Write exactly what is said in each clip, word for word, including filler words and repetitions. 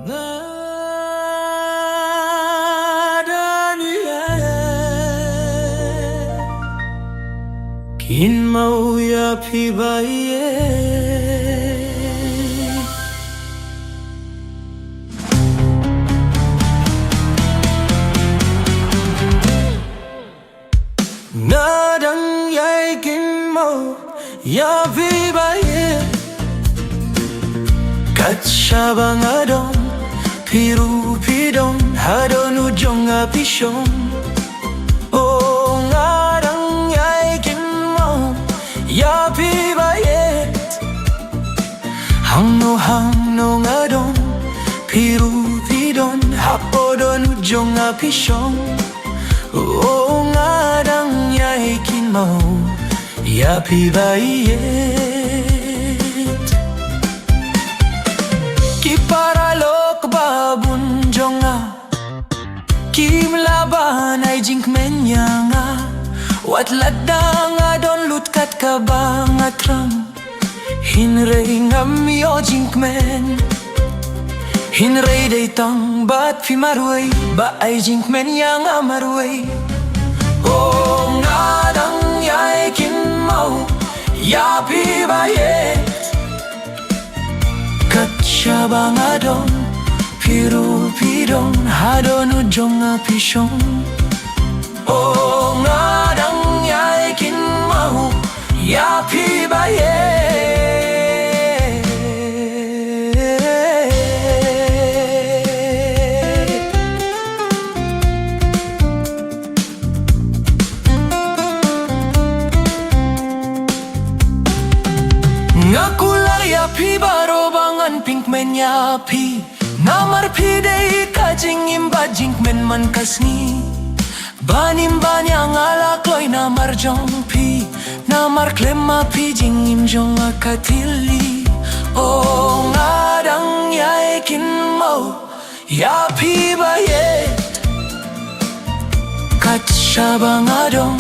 Nga dang ïaid kynmaw ïa phi ba ïeit. Nga dang ïaid kynmaw ïa phi ba ïeit. Kat shaba nga don, phi ruh phi don, ha dohnud jong nga phi shong. Oh, nga dang ïaid kynmaw ïa phi ba ïeit. Hangno hangno nga don, phi ruh phi don, hapoh dohnud jong nga phi shong. Oh, nga dang ïaid kynmaw ïa phi ba ïeit. Ki paralok ba bun jong nga kim lah ban ai jingkmen ïa nga. Wat lada nga don lut kat kaba nga thrang, hynrei ngam ïoh jingkmen. Hynrei dei tang bad phi marwei ba ai jingkmen ïa nga marwei. Oh, nga dang ïaid kynmaw ïa phi ba ïeit. Kat shaba nga don, phi ruh phi don, ha dohnud jong nga phi shong. Oh, nga dang ïaid kynmaw ïa phi ba ïeit. Nga kular ïa phi baroh ba ngan pynkmen ïa phi. Namar phi dei ka jingim bad jingkmen man ka sngi. Ban im ban ïa nga la kloi namar jong phi. Namar khlem ma phi jingim jong nga ka thylli. Oh, nga dang ïaid kynmaw ïa phi ba ïeit. Kat shaba nga don,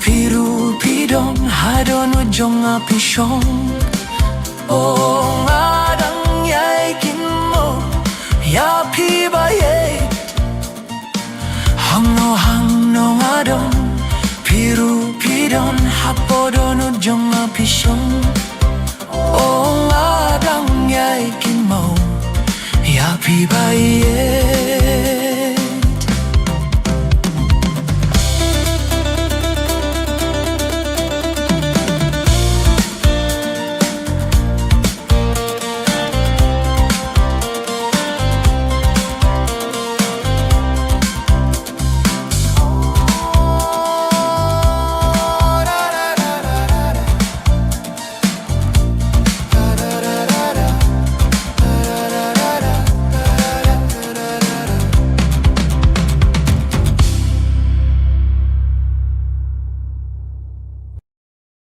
phi ruh phi don, ha dohnud jong nga phi shong. Oh, nga dang ïaid kynmaw ïa phi ba ïeit. Hangno hangno nga don, phi ruh phi don, hapoh dohnud jong nga phi shong.